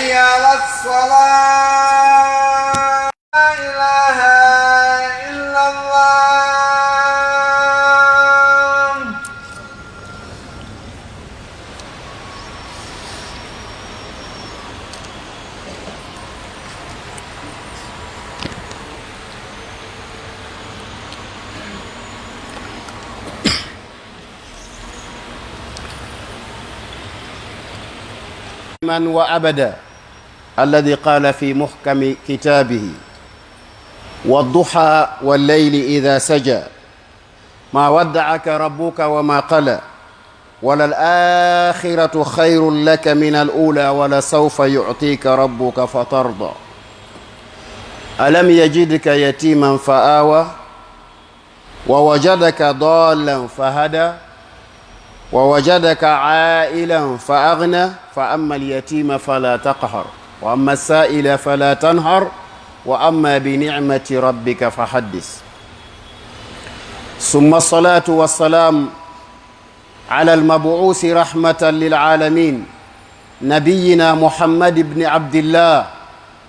حي على الصلاة. لا إله إلا الله. من وأبدا الذي قال في محكم كتابه: والضحى والليل إذا سجى ما ودعك ربك وما قلى وللآخرة خير لك من الأولى ولسوف يعطيك ربك فترضى. ألم يجدك يتيما فآوى، ووجدك ضالا فهدى، ووجدك عائلا فأغنى. فأما اليتيم فلا تقهر، وأما السائل فلا تنهر، وأما بنعمة ربك فحدث. ثم الصلاة والسلام على المبعوث رحمة للعالمين، نبينا محمد بن عبد الله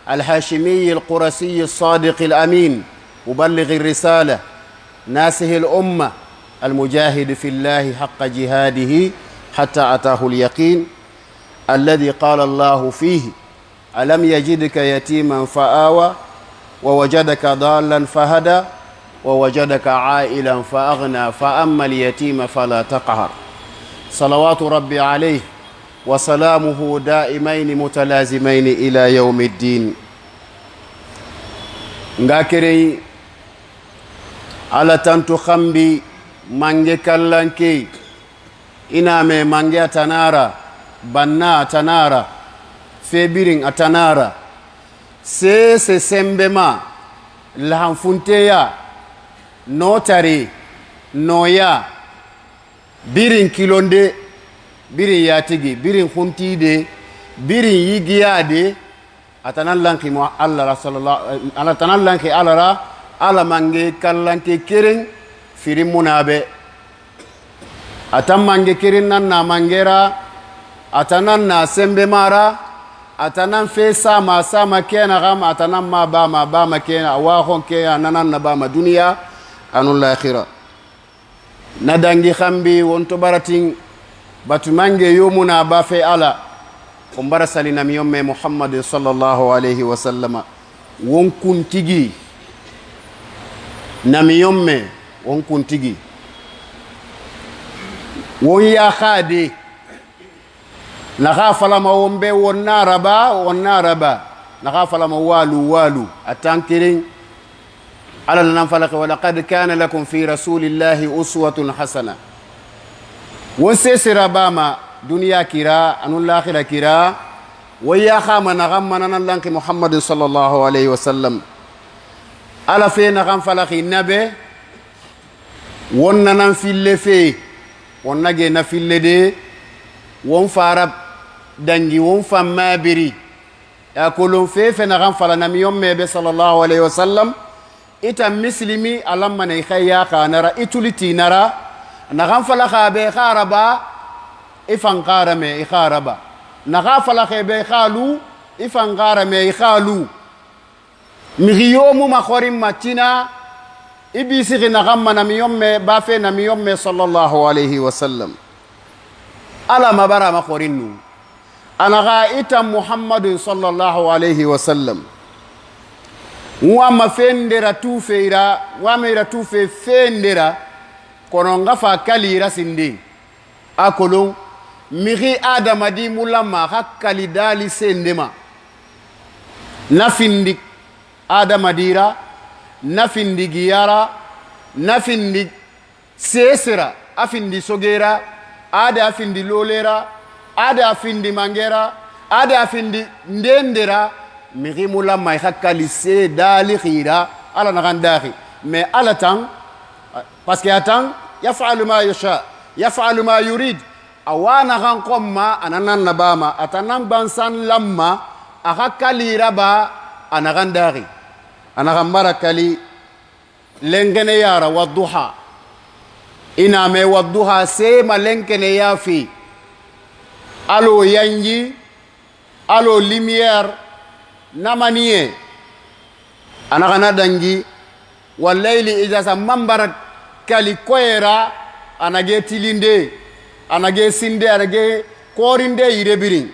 الهاشمي القرسي الصادق الأمين، مبلغ الرسالة، ناسه الأمة، المجاهد في الله حق جهاده حتى أتاه اليقين، الذي قال الله فيه: ألم يجدك يتيما فآوى، ووجدك ضالا فهدى، ووجدك عائلا فأغنى. فأما اليتيم فلا تقهر. صلوات ربي عليه وسلامه دائمين متلازمين إلى يوم الدين. Ngakere ala tantu xambi mange kallanke ina me mange atanara banna atanara febirin atanara sese sembema lahanfunteya notare noya birin kilonde birin yatigi birin huntide birin yigiyade atanan lanki mo Allah sallallahu ala tanan lanki alara ala mange kallanke keren firin munabe atan mange keren nan na mangera atanan na sembe mara atanan fe sama sama kena gam atanan ma ba ma ba ma kena wa hon kena nanan na ba ma duniya anul akhirah. Na dangi khambi wonto baratin batu mange yomuna ba fe ala on bara salina mi yomme Muhammad sallallahu alayhi wa sallama won kuntigi nami yomme won kuntigi won ya khade naxa falama won be won naraba won naraba naxa falama walu walu atankirin ala nan falaka wa laqad kana lakum fi rasulillahi uswatun hasana won sesira bama duniya kira anun lakhira kira waya khama naxam mananan lanki Muhammad sallallahu alayhi wa sallam ala fe naxam falaki nabe won nanan fille fe won nage na fille de won fara dangi won famma biri ya kolon fefe naxam fala namiyon mebe sallallahu alayhi wa sallam ita muslimi alamma ne khaya khanara ituliti nara naxam fala khabe kharaba ifan qarame ikharaba naxa fala khebe khalu ifan qarame ikhalu migiyomu makhorim matina ibisigi naxam manamiyomme bafe namiyomme sallallahu alayhi wa sallam ala mabara makhorinnu anaxa ita Muhammadu sallallahu alayhi wa sallam wama fendera tufeira wamera tufe fendera kono nga fa kalira sindi akolon mixi adamadi mulama xa kali dali sendema na findi adamadira na findi giyara na findi sesera a findi sogera ada a findi lolera ada a findi mangera ada a findi ndendera mixi mulama xa kali se dali xira ala naxan daxi mais ala tan parce que atan yafalu ma yasha yafalu ma yurid awa naxan xonma a nanan nabama ata nan gbansan lamma a xa kalira ba a naxan daxi a naxan bara kali lenkene yara wadduha ina me wadduha sema lenkene ya fi alo yanji Alo lumière namaniye anaxana dangi wallayli ida mambara kali koyera anage tilinde anage sinde anage korinde yire birin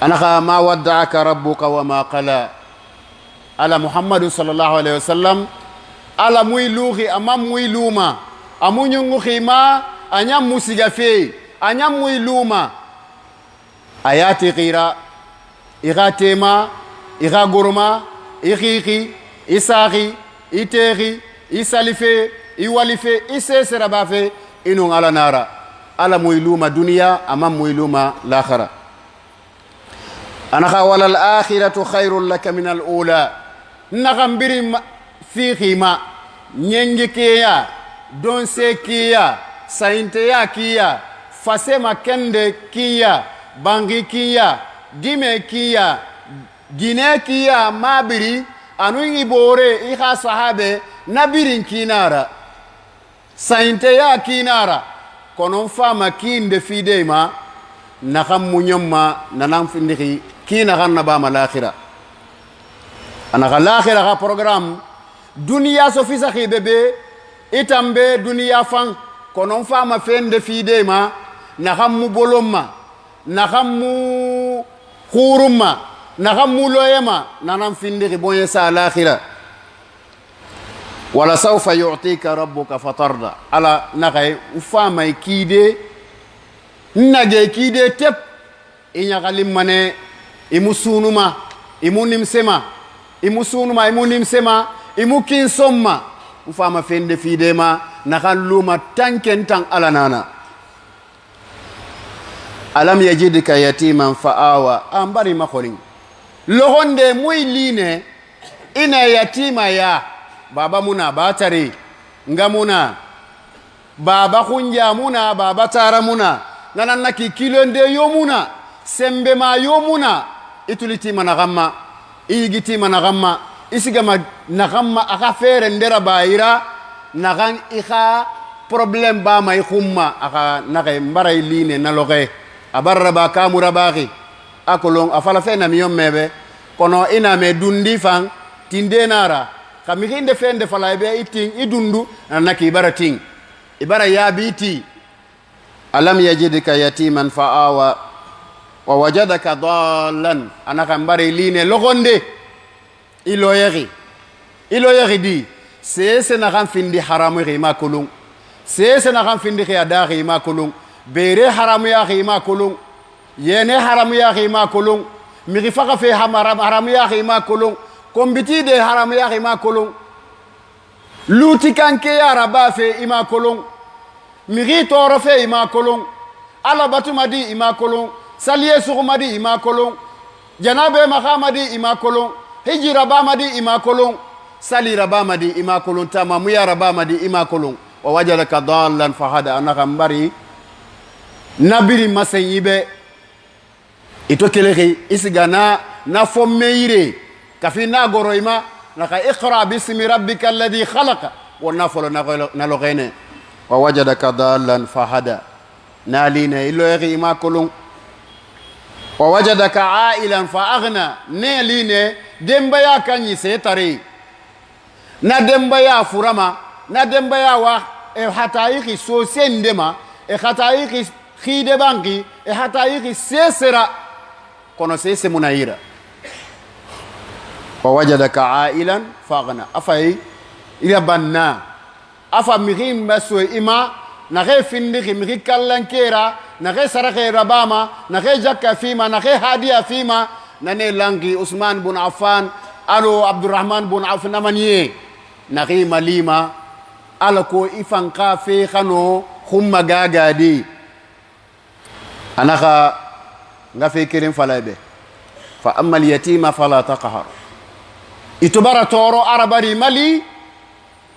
anaxa ma wadda'aka rabbuka wa ma qala. Ala Muhammadu sallallahu alaihi wasallam ala muy luxi ama muy luma amu ñungu xima a ñan mu siga fe a ñan muy luma a yati xira i xa tema i xa goroma i xixi i saxi i texi i salife i walife i seseraba fe inun ala nara ala muy luma duniya aman muy luma laxara. Anaxa wala alakhiratu khairun laka min al ula naxan biri fixima ñengi keya donse kiya sayinteya kiya fasema kende kiya bangi kiya dime kiya gine kiya mabiri anu i bore i xa sahabe na birin kinara sayinteya kinara kono fama kinde fidema naxan muñonma nanan findixi ki naxan na bama laxira anaxa laxira xa programme duniya so fisaxi bebe itambe duniya fan kono fama fende fidema naxan mu bolonma naxan mu xurunma naxan mu loyema nanan findixi bonye sa laxira. Wala sawfa yu'tika rabbuka fatarda ala naxay u famay kide nage kide tep i ɲaxalimane imu sunuma imu nimsema imu sunuma imu nimsema imu kinsomma u fama fende fidema naxan luma tanken tan ala nana. Alam yajidka yatiman fa awa an bari ma xorin loxonde muy line ina yatima ya baba muna ba tare nga muna baba xunja muna baba tara muna nanan naki kilonde yo muna sembe ma yo muna itulitima naxanma i yigitima naxanma i sigama naxanma a xa fere ndera bayira naxan i xa problème bama i xunma a xa naxe nbaray line na loxe a bara raba kamurabaxi a kolon a fala fe namiyon mebe kono i na me dundi fan tinde nara xa mixinde fende fala be i tin i dundu naki i bara tin i bara yaabi ti. Alam yajidka yatiman fa awa wa wajadaka dallan anaxa nbari line loxonde i loyexi i loyexi di sese naxan findi haramuxi ima kolon sese naxan findixi a daxi ima kolon bere haramuyaxi ima kolon yene haramuyaxi ima kolon mixi faxa fe haramuyaxi ima kolon kombiti de haramuyaxi ima kolon luti kanke yaraba fe ima kolon mixi toro fe ima kolon ala batuma di ima kolon saliye suxuma di ima kolon janabe maxama di ima kolon hijira bama di ima kolon salira bama di ima kolon tamamuyara bama di ima kolon wa wajadaka dallan fahada anaxa nbari nabiri masenyibe ito kelexi i siga na fommeyire kafi na goroyma naxa iqra bismi rabbika alladi khalaqa wonna folo na loxene wa wajadaka dallan fahada naline i loyexi ima kolon wa wajadaka ailan fa aghna ne line dembaya kanyi se tare na dembaya furama na dembaya wa e hatayixi sosendema e hatayixi xide banki e hatayixi sesera kono sese munayira wa wajadaka ailan fa aghna afay ira banna afa mixin maso ima naxe findixi mixi kallankera naxe saraxe rabama naxe jakka fima naxe hadiya fima nane lanki Usman bun Affan alo Abdurrahman bun Auf namaniye naxi malima ala ko i fanka fe xano xumma gagadi anaxa nga fe keren falay be fa amma alyatima fala taqhar ito bara toro arabari mali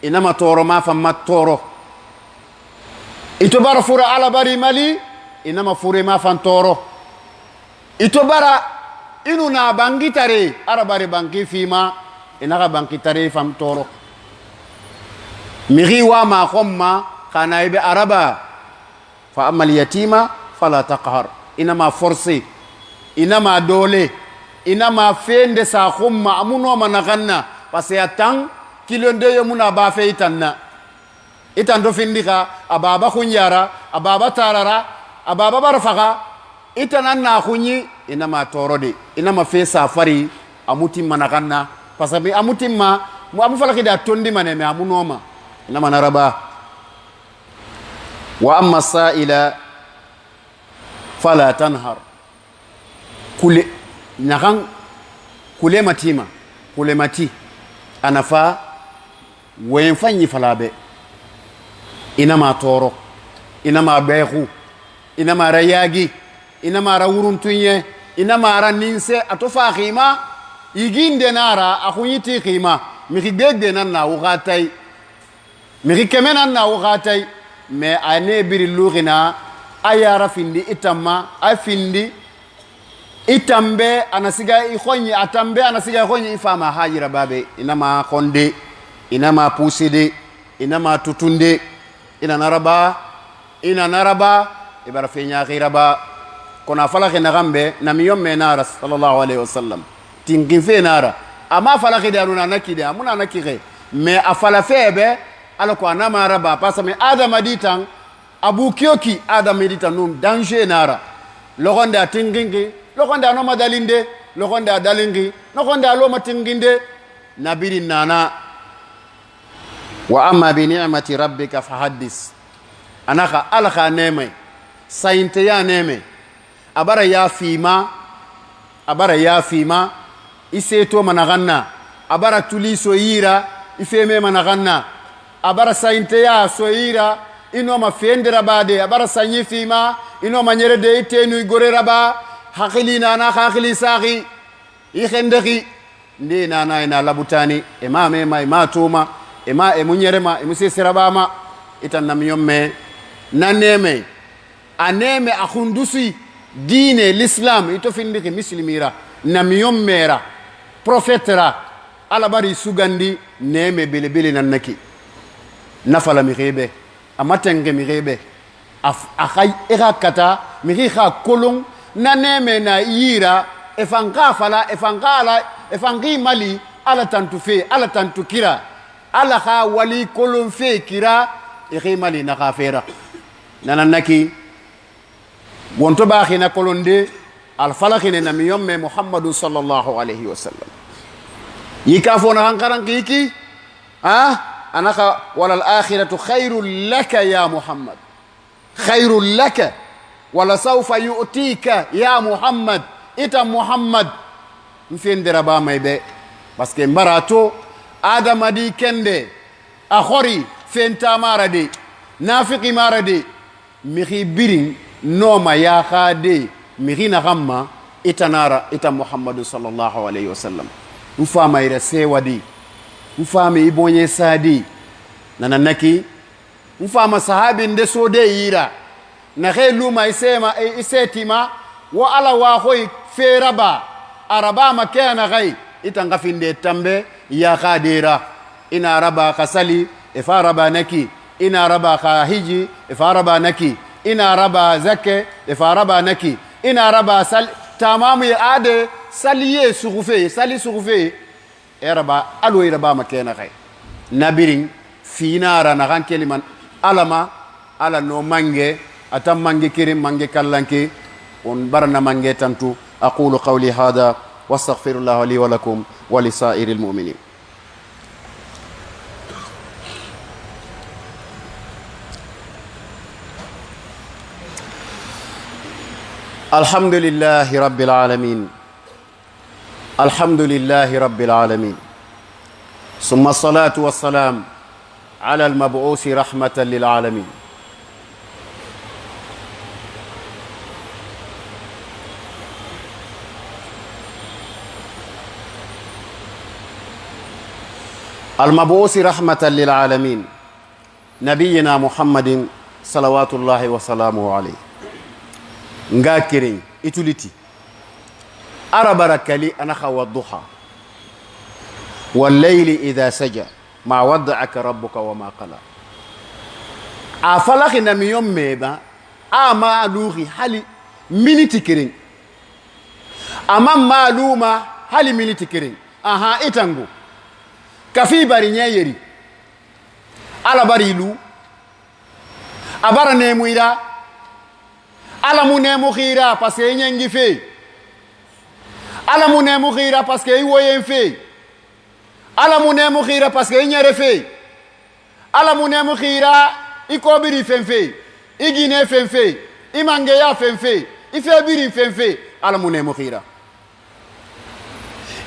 inama toro ma famma toro ito bara fura alabari mali inama fure ma fan toro ito bara inu na bangi tare arabari bangi fima inaxa bangi tare fam toro mixi wa ma xomma xana ibe araba fa amma alyatima fala taqhar inama forcé. Inama dole inama fende sa khumma amuno managanna parce que atan kilonde yo muna ba fe itanna itan do findika ababa khunyara ababa tarara ababa barfaga itanan na khunyi inama torode inama fe safari amuti managanna parce que amuti ma mu amu falaki da tondi mane me amunoma inama naraba wa amma sa'ila fala tanhar kule nagan kule matima kule mati anafa wayen fanyi falabe inama toro inama beexu inama ra yagi inama ra wuruntunye inama ra ninse ato fa xima yiginde nara a xuɲiti xima mixi gbegbe nan na wuxatay mixi keme nan na wuxatay mais a ne biri luxina a yara findi itanma a findi itambe anasiga i xoɲi a tambe anasiga i xoɲi i fama hajira babe inama xonde inama puside inama tutunde ina naraba ina naraba ibara feñaxiraba kono a falaxi naxan be namiyon me nara sallallahu alaihi wasallam tinkin fe nara ama falaxi de anuna na kide amuna na kixe mais a fala fe be ala ko anama raba parce que adama di tan abu kiyoki adama di tan num danger nara loxonde a tinkinki loxonde a noma dalinde loxonde a dalinki noxonde a loma tinkinde nabiri nana wa amma bi ni'mati rabbika fahaddis anaka ala xa nemai sayinteya neme abara ya fima abara ya fima i seto manaxanna abara tuli soyira i feme manaxanna abara sayinteya soyira i noma fendirabade abara sanyi fima i noma ñerede i tenu i goreraba haxili nana xaxili saxi i xendexi ndi nana ina labutani e ma mema e ma tuma e ma e mu ñerema e mu sesirabama itan namiyon me na neme a neme a xundusi diine l'islam ito findiki muslimira namiyon mera prophète ra ala bari sugandi neme belebele nan naki nafala mixebe a matenke mixebe a xa i xa kata mixi xa kolon na neme na yira e fanxa fala e fanxa ala e fanxi mali ala tantu fe ala tantu kira ala xa wali kolon fe kira i xi mali na xa fera nanan naki wonto baxina kolonde alfalaxine namiyon me muhammadu sallallahu alaihi wasallam yika fo na xanxaranki yiki a anaka wala alakhiratu khairun laka ya muhammad khairun laka wala sawfa yu'tika ya muhammad ita muhammad nfenderaba may be parce que mbara to adamadi kende a xori fenta mara de nafiqi mara de mixi birin noma yaxa de mixi naxanma ita nara ita muhammadu sallallahu alaihi wasallam n famayira sewa di n fama i boɲe sadi nana naki n fama sahabin de sode yira naxe luma i sema i setima wo ala waxoy feraba arabama ke naxay ita nga finde tambe yaxa dera ina raba xa sali e fa raba naki ina raba xa hiji e fa raba naki ina raba zakke e fa raba naki ina raba sal tamamu ye ade saliye sugufe sali sugufe e raba alo raba ma ke naxay nabirin finara naxan keliman alama ala no mange atan mange kirin mange kallanke on barana mange tantu aqulu qawli hada واستغفر الله لي ولكم ولسائر المؤمنين. الحمد لله رب العالمين الحمد لله رب العالمين ثم الصلاة والسلام على المبعوث رحمة للعالمين. المبعوث رحمة للعالمين نبينا محمد صلوات الله وسلامه عليه. ngakirin ituliti arabara kali anaka wadduha wallayli idha saja ma wadda'aka rabbuka wama qala a falaki na miyon meba ama luhi hali miniti kirin Amma maluma hali miniti kirin. Aha, itango kafi bari ɲɛ yeri ala bari ilu a bara nɛɛmu ala mu nɛɛmu xira parce que i ɲɛngi fe ala mu nɛɛmu xira parce que i woyen fe ala mu nɛɛmu xira parce que i ɲɛre fe ala mu nɛɛmu xira i kɔbiri fen fe i gine fen fe i mangeya fen fe i fe biri fen fe ala mu nɛɛmu xira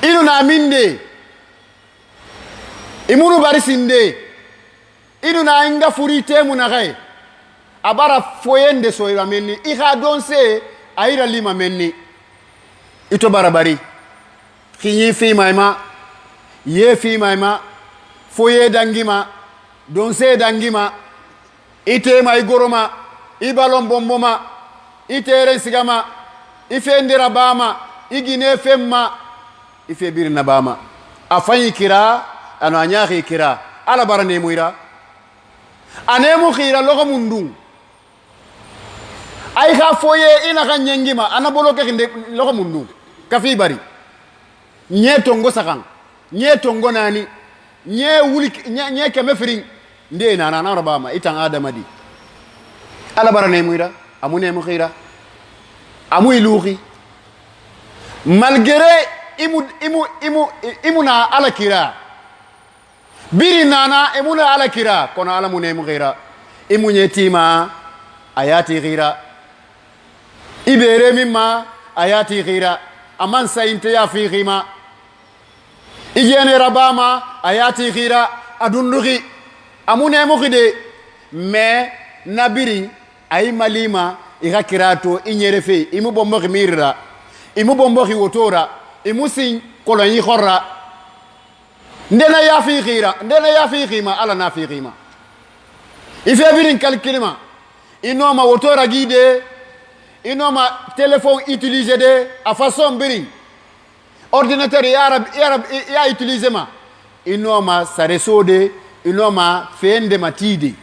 inu na minde imunu bari sinde inu na inga furi temu na gai abara foyende soyira menni i xa donse ayira lima menni ito barabari xiñi fimay ma ye fimay ma foye dangima donse dangima i tema i goroma i balon bonboma i teren sigama i fendira bama i gine femma i fe birina bama a faɲi kira ano a ɲaxi kira ala bara nemuira a nemu xira loxo mundun ay xa foye ina xa ɲengima ana bolo ke xinde loxo mundun kafi bari ɲe tongo saxan ɲe tongo naani ɲe wuli ɲe keme firin nde nana ana rabama itan adama di ala bara nemuira amu nemu xira amu iluxi malgré imu imu imu imu na ala kira biri nana imu na ala kira kono ala mu nemu xira imu ɲetima ayati xira ibere mimma ayati xira aman sayinteya fixima i jene rabama ayati xira adunduxi amu nemuxi de mais nabiri ayi malima i xa kira to i ɲere fe imu bonboxi mirira imu bonboxi wotora imu sin kolonyi xorra ndena yafi xira ndena yafi xima ala na fi xima i fe birin calculima i noma wotora gide i noma téléphone utiliser de a façon birin ordinateur ya utiliser ma i noma sareso de i noma fende ma tide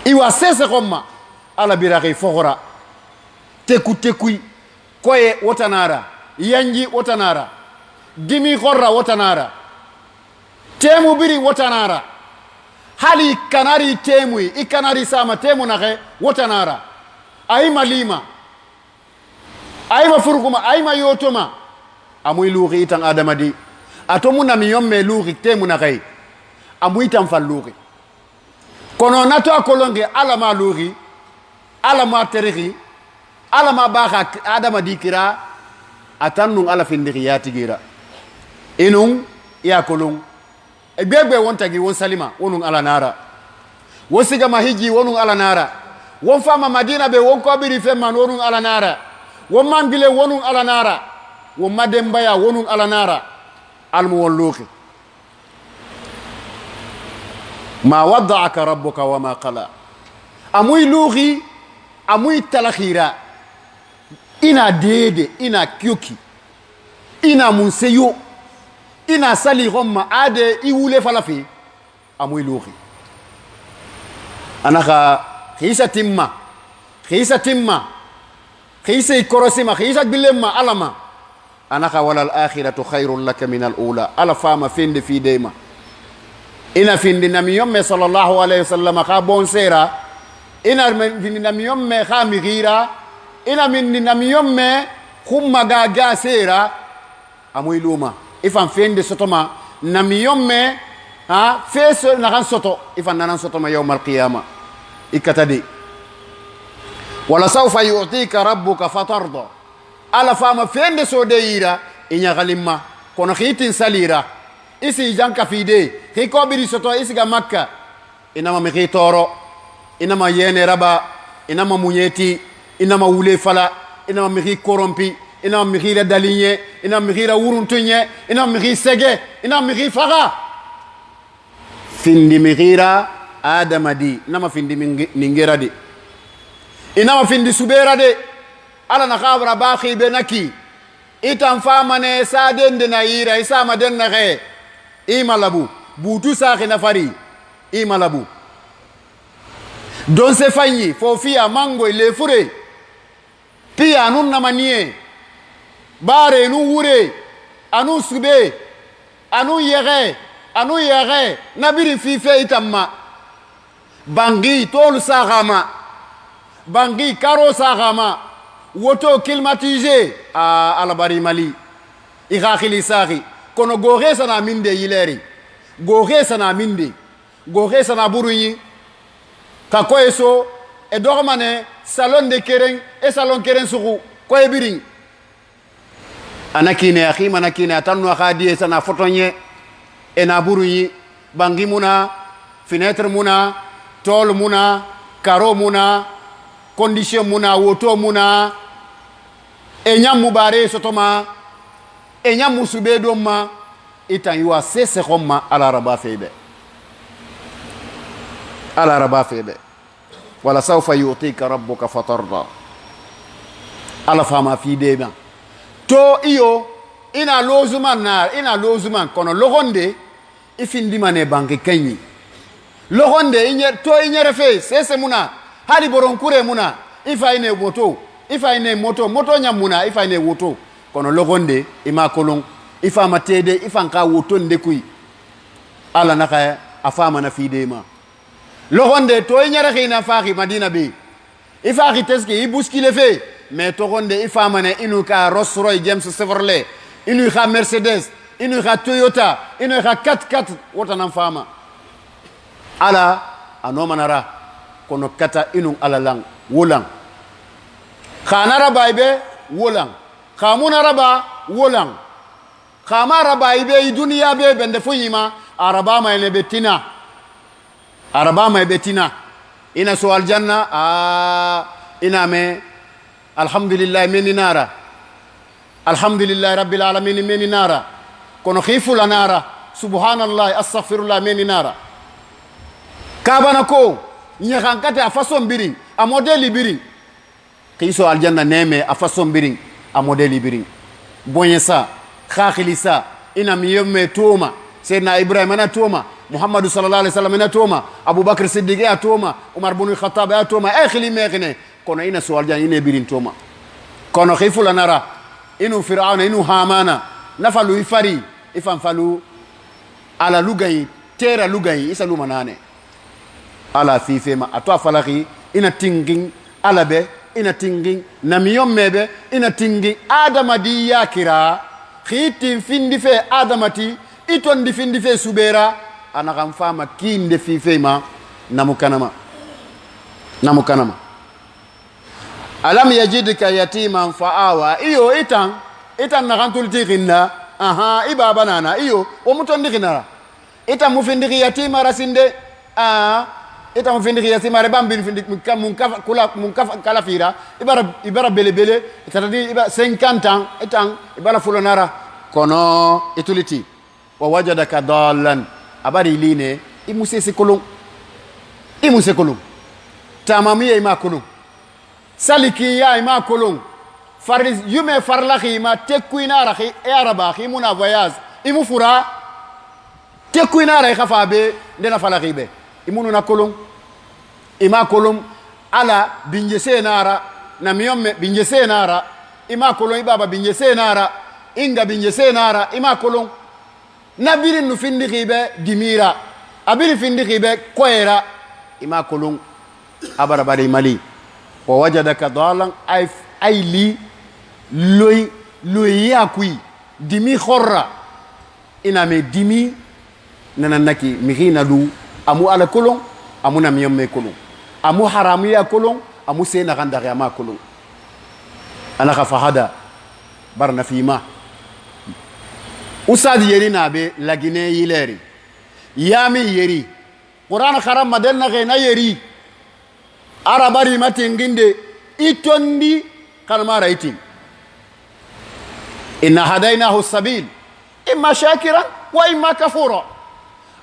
iwa sese xomma ala biraxi foxora teku tekui koye wotanara yanji wotanara dimi xorra wotanara temu biri wotanara hali kanari temui i kanari sama temu naxe wotanara ayima lima ayima furukuma ayima yotoma amuy luuxi itan adamadi ato mu namiyon me luuxi temu naxey amuy tan fan luuxi kono nato a kolonxi ala ma luuxi ala ma terixi ala ma baxa adamadi kira atan nun ala findixi yatigira inun iya kolon gbegbe won tagi won salima wonun ala nara won sigama hiji wonun ala nara won fama madina be won kobiri femman wonun ala nara won mangile wonun ala nara won madembaya wonun ala nara almu won luuxi ma wadda'aka rabbuka wama qala amuy luuxi amuy talaxira ina dede ina kyoki ina munseyo ina sali xonma ade i wule fala fe amuy luuxi anaxa xisa timma xisa timma xisa i korosima xisa gbillenma alama anaxa wala al akhiratu khairun laka min al ula ala fama fende fidema ina findi namiyon me sallallahu alaihi wasallam xa bon sera ina findi namiyon me xa mixira ina mindi namiyon me xummaga ga sera amuy luma ifan fende sotoma namiyon me ha fe so naxan soto ifan nanan sotoma yawma alqiyama i kata de wala sawfa yu'tika rabbuka fatarda ala fama fende so de yira i ɲaxalinma kono xiitin salira isi janka fide xi kobiri soto isiga makka inama mixi toro inama yene raba inama muɲeti inama wule fala inama mixi korompi inama mixi la daliɲe inama mixi la wuruntuɲe inama mixi sege inama mixi faxa findi mixira adamadi inama findi ningera de inama findi subera de ala na xabra ba xibe naki itan famane saden de na yira isama den naxe i malabu butu saxi na fari i malabu donse fanyi fofiya mangoy lefure piya nun nama niye. Bare nu wure anu sube anu yɛgɛ anu yɛgɛ nabiri fife itamma bangi tolu saxama bangi karo saxama woto climatisé a alabari mali i xa xili saxi kono goxe sana minde yileri goxe sana minde goxe sana buruyi ka koye so e doxomane salon de keren e salon keren suxu koye birin ana kine a ximana kine a tannu a xa diye sana fotonye e na buruyi bangi muna fenêtre muna tol muna karo muna condition muna woto muna e ñammu bare sotoma e ñammu sube don ma itan yuwa sese xonma ala raba febe ala raba febe wala sawfa yu'tika rabbuka fatarda ala fama fi dema to iyo ina lozuman na ina lozuman kono logonde ifindimane banki kenyi logonde inye to inyere fe sese muna hali boronkure muna ifa ine moto ifa ine moto moto nyamuna ifa ine woto kono logonde ima kolon ifa matede ifa nka woto ndekui ala naka afama na fidema logonde to inyere khina fahi madina be ifa khiteski ibuskile fe mais togonde ifa mane inu ka Rolls Royce James Chevrolet inu ka Mercedes inu ka Toyota inu ka 4x4 wota nan fama ala anomanara kono kata inu ala lang wolan khana raba ibe wolan khamuna raba wolan khama raba ibe duniya be bende funyima araba ma ene betina araba ma betina ina so aljanna a ina me alhamdulillah meni nara alhamdulillah rabbil alamin meni nara kono khifula nara subhanallah astaghfirullah meni nara kabana ko ñaxankate a façon birin a modèle birin xiso aljanna neme a façon birin a modèle birin boñe sa xaxili sa ina miyemme toma seydna ibrahima na toma muhammadu sallallahu alaihi wasallam ina toma abubakar siddiq a toma umar bunu khattab a toma e xili mexine kono ina so aljanna ine birin toma kono xi fulanara inu fir'auna inu hamana nafalu i fari i fanfalu ala lugayi tera lugayi isa lumanane ala fifema a to a falaxi ina tingin ala be ina tingin namiyon mebe ina tingin adamadi yakira xi tin findi fe adamati i tondi findi fe subera a naxan fama kinde fifema namu kanama namu kanama alam yajidka yatiman fa awa iyo itan itan naxan tulti xinna aha i baba nana iyo wo mu tondi xinara itan mu findixi yatima rasinde a ita mu findixi yatima re bambin findi mun kafa kula mun kafa kala fira ibara ibara belebele c'est-à-dire iba 50 ans itan ibara fulonara kono ituliti wa wajadaka dallan abari line i musese kolon i muse kolon tamamiye ima kolon saliki ya ima kolon fari yume farlaxi ima tekkuinara xi e araba xi muna voyage imu fura tekkuinara i xafa be ndena falaxi be imununa kolon ima kolon ala binjese nara na miyomme binjese nara ima kolon ibaba binjese nara inga binjese nara ima kolon na birin nu findixi be dimira a biri findixi be koyera ima kolon abarabari mali wa wajadaka dalan ay ay li loy loy yakui dimi khorra ina me dimi nana naki mixina lu amu ala kolon amu na miyomme kolon amu haramuya kolon amu se naxandaxe ama kolon ana xa fahada barna fima usad yeri nabe lagine yileri yami yeri qur'an xaram maden naxe na yeri arabari matinginde itondi kanmara itin inna hadainahu sabil imma shakiran wa imma kafura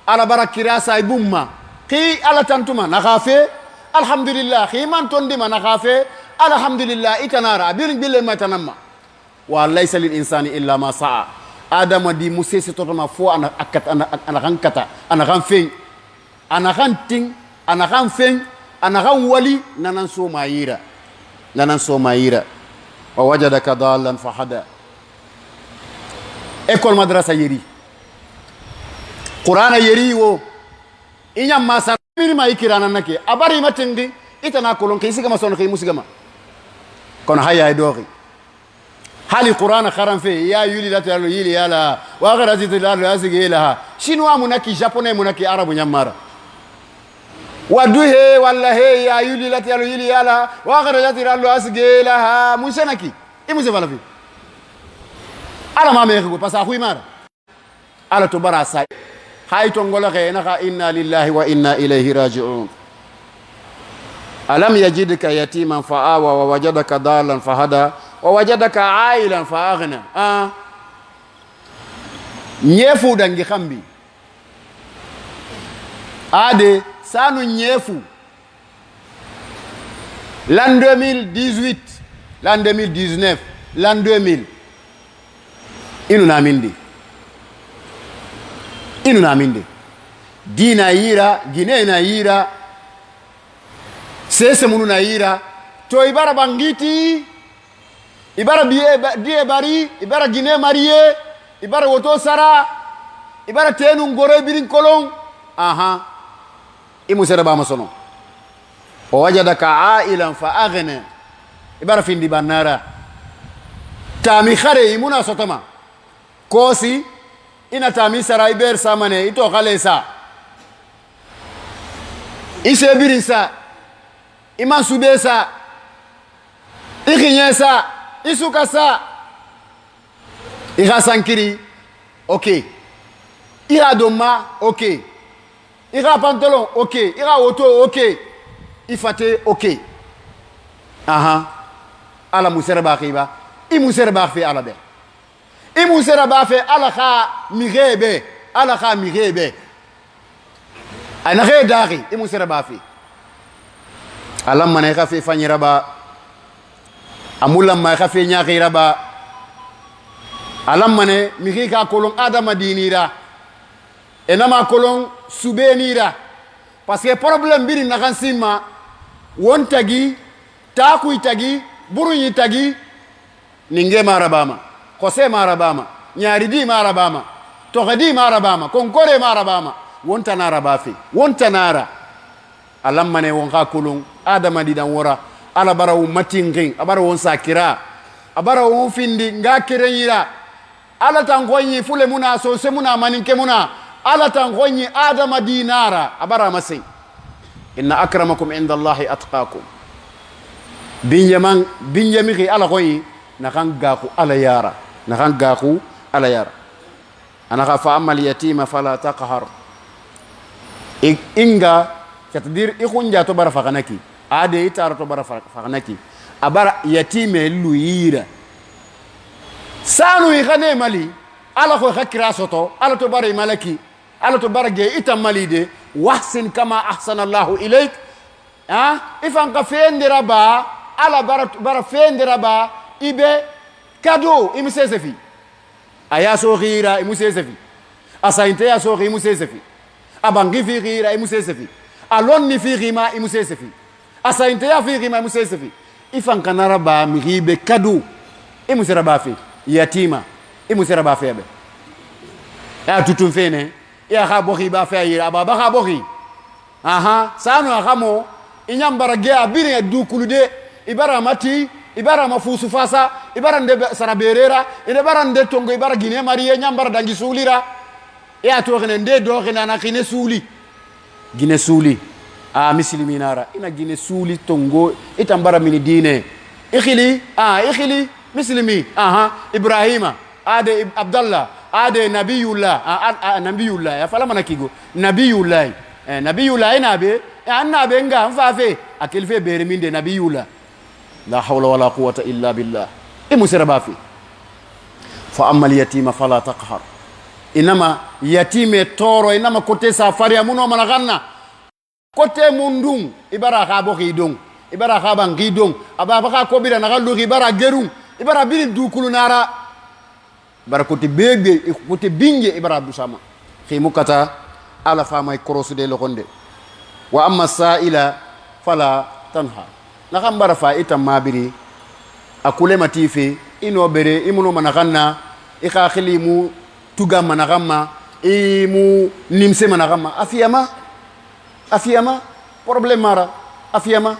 ala bara kirasa ibumma ki ala tantuma naxa fe alhamdulillah xi man tondima naxa fe alhamdulillah itanara abirin bille ma tanamma wa laysa lil insani illa ma sa'a adama di musese totoma fo ana akat ana ana kan kata ana kan fen ana kan ting ana kan fen ana kan wali nanan so mayira nanan so mayira wa wajadaka dalan fahada. École madrasa yeri qur'ana yeri wo inya masa miri ma ikirana nake abari matingi itana kolon ke isigama son ke musigama kono haya e doxi hali qur'ana xaran fe ya yuli la talo yili yala wa gharati tilalo asigi ilaha chinois munaki, japonais munaki, arabu ñammara wadu he walla he ya yuli la talo yili yala wa gharati tilalo asigi ilaha musenaki imuse fala fi ala ma mexigo parce que a xuymara ala to bara sa hay to ngoloxe naxa inna lillahi wa inna ilayhi rajiun. Alam yajidka yatiman fa awa wa wajadaka dalan fa hada wa wajadaka ailan fa aghna. A ñefu dangi xambi ade sanu ñefu l'an 2018, l'an 2019, l'an 2000 inu na mindi, inu na mindi dina yira Guinée na yira sese munu na yira to ibara bangiti ibara biye die bari ibara Guinée marié ibara woto sara ibara tenu ngoro birin kolon aha imu sere ba masono wa wajadaka ailan fa aghna ibara findi banara tami khare imuna sotoma kosi ina tami sara iber samane ito khale sa ise birin sa iman sube sa ikhinye sa isuka sa ika sankiri ok ira doma ok ira pantalon ok ira woto ok ifate ok aha ala musere ba khiba i musere ba fi ala be i musere ba fe ala kha migebe ala kha migebe ana xe daxi i musere ba fi alam mana xa fe fañira ba amulamma xa fe ñaxira ba alam mane mixi ka kolon adama dinira enama kolon subenira parce que problème biri naxan simma won tagi takuy tagi buruñi tagi ninge marabama kose marabama ñaari di marabama toxe di marabama konkore marabama wontanara ba fe wontanara alam mane won xa kolon adama didan wora ala bara won matinxin a bara won sakira a bara won findi nga kereñira ala tan xoñi fule muna sose muna maninke muna ala tan xoñi adama dinara a bara masey inna akramakum inda allahi atqakum binjeman binjemixi ala xoñi naxan gaxu ala yara naxan gaxu ala yara anaxa fa ama alyatima fala taqhar inga c'est à dire i xunja to bara faxanaki ade i tara to bara faxanaki a bara yatime luyira sanu i xane mali ala xo xa kira soto ala to bara i malaki ala to bara ge ita mali de wahsin kama ahsana allahu ilayk a i fan ka fendira ba ala bara bara fendira ba ibe kado i musese fi a ya so xira i musese fi a sayinte ya so xi i musese fi a bangi fi xira i musese fi a lonni fi xima i musese fi a sayinte ya fi xima i musese fi i fan kanara ba mixi be kado i musera ba fi yatima i musera ba fe be ya tutun fene ya xa boxi ba fe a yira a baba xa boxi aha sanu a xamo i ñambara ge a birin dukulu de i bara mati i bara ma fusu fasa i bara nde sara berera ine bara nde tongo i bara Guinée mariye ñambara dangi suulira i a toxine nde doxine ana xine suuli Guinée suuli a misiliminara ina Guinée suuli tongo itan bara mini dine i xili a i xili misilimi aha Ibrahima ade Abdallah ade Nabiyullah a Nabiyullah a fala mana kigo Nabiyullah eh, Nabiyullah ina be an na be nga an fa fe a kelfe bere min de Nabiyullah la hawla wala quwwata illa billah i musira ba fi fa amma alyatima fala taqhar inama yatime toro inama kote sa faria muno mana ganna kote mundung ibara xa boxi dong ibara xa banxi dong aba baxa kobira naxa luxi ibara gerung ibara birin dukulu nara bara kote bege kote binge ibara dusama ximu kata ala famay korosude loxonde wa amma sa'ila fala tanha naxan bara fa ita mabiri a kulema tife ino bere imuno manaxan na I xaxili mu tuga manaxanma, i mu nimse manaxanma, a fiyama, a fiyama problème mara, a fiyama.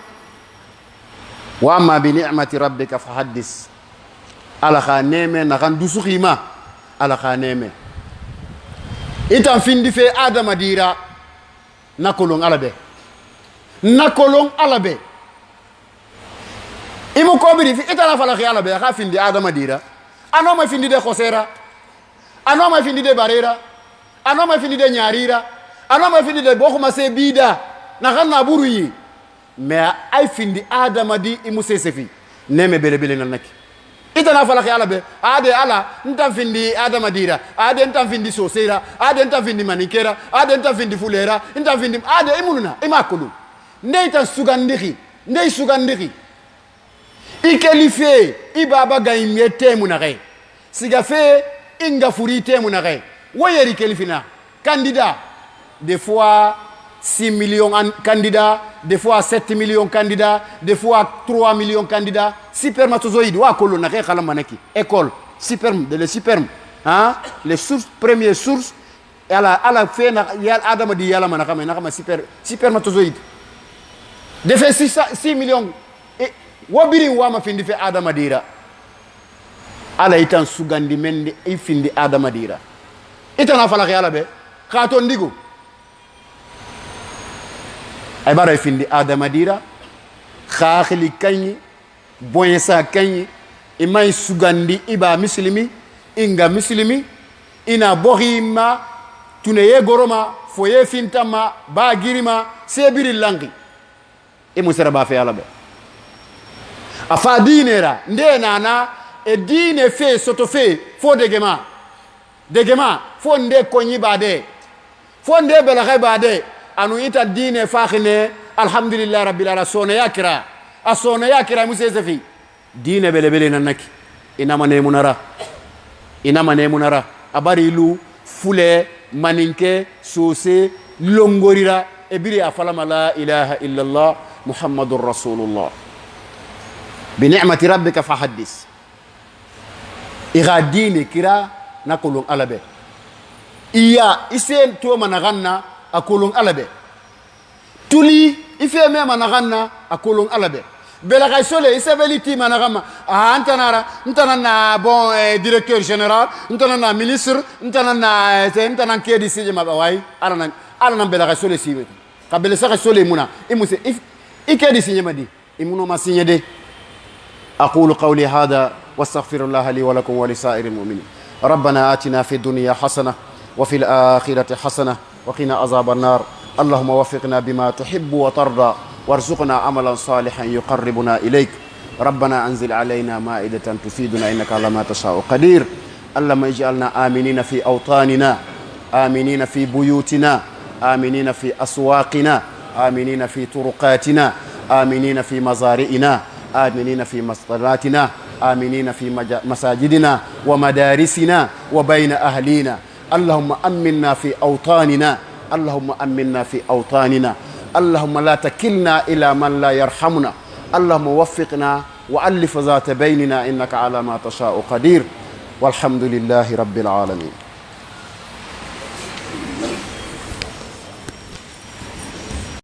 Wa amma bi ni'mati rabbika fahaddis. Ala xa neme naxan dusuxima, ala xa neme itan findi fe adama dira na kolon ala be, na kolon ala be. Imu kobiri itana falaxi ala be xa findi adama dira, anoma findi de xosera, anoma findi de barera, anoma findi de ñarira, anoma findi de boxuma se bida naxan na buruyi. Mais ay findi adama di imu sesefi neme belebele na naki itana falaxi ala be ade ala ntan findi adama dira, ade ntan findi sosera, ade ntan findi maninkera, ade ntan findi fulera, ntan findi ade imununa ima kolu ndey tan sugandixi, ndey sugandixi i keli fe i baba gaɲe temu naxe siga fe i nga furi temu naxe wo yeri kelifina candidat. Des fois 6 millions candidats, des fois 7 millions candidats, des fois 3 millions candidats. Spermatozoïde wa kolo naxe xalama naki école sperme de le sperme, hein, les sources, première source ala ala fe na yal adama di yala mana xama na xama super spermatozoïde de fe 6, 6 millions e wo birin wama findi fe adama dira. Ala itan sugandi mendi i findi adama dira, itana falaxi ala be xa to ndigu ay bara findi adama dira xaxili kañi boyesa kañi imay sugandi iba misilimi inga misilimi ina boxima tuneye goroma foye fintama ba girima sebiri langi i musere ba fe ala be a fa diinera nde nana e diine fe soto fe fo degema degema fo nde koñi bade fo nde belaxe bade anu ita diine faxine. Alhamdulillah rabbil ala soneya kira, a soneya kira musese fi diine belebele na naki inama nemunara, inama nemunara a bari ilu fule maninke sose longorira e biri a falama la ilaha illallah muhammadur rasulullah. Bi ni'mati rabbika fahaddis. Iga diine kira na kolon ala be iya isen toma naxanna a kolon ala be tuli ife mema naxanna a kolon ala be belaxay sole i sebeli tima naxanma a ntanara ntana na bon directeur général, ntana na ministre, ntana na ntana kedi sijema ba way ala na ala na belaxay sole sibe xa bele saxe sole muna i muse i kedi siñema di i munoma siñe de. أقول قولي هذا واستغفر الله لي ولكم ولسائر المؤمنين. ربنا آتنا في الدنيا حسنة وفي الآخرة حسنة وقنا عذاب النار. اللهم وفقنا بما تحب وترضى وارزقنا عملا صالحا يقربنا إليك. ربنا أنزل علينا مائدة تفيدنا إنك على ما تشاء قدير. اللهم اجعلنا آمنين في أوطاننا، آمنين في بيوتنا، آمنين في أسواقنا، آمنين في طرقاتنا، آمنين في مزارعنا، آمنين في مسطراتنا، آمنين في مساجدنا ومدارسنا وبين أهلينا. اللهم أمنا في أوطاننا، اللهم أمنا في أوطاننا. اللهم لا تكلنا إلى من لا يرحمنا. اللهم وفقنا وألف ذات بيننا إنك على ما تشاء قدير. والحمد لله رب العالمين.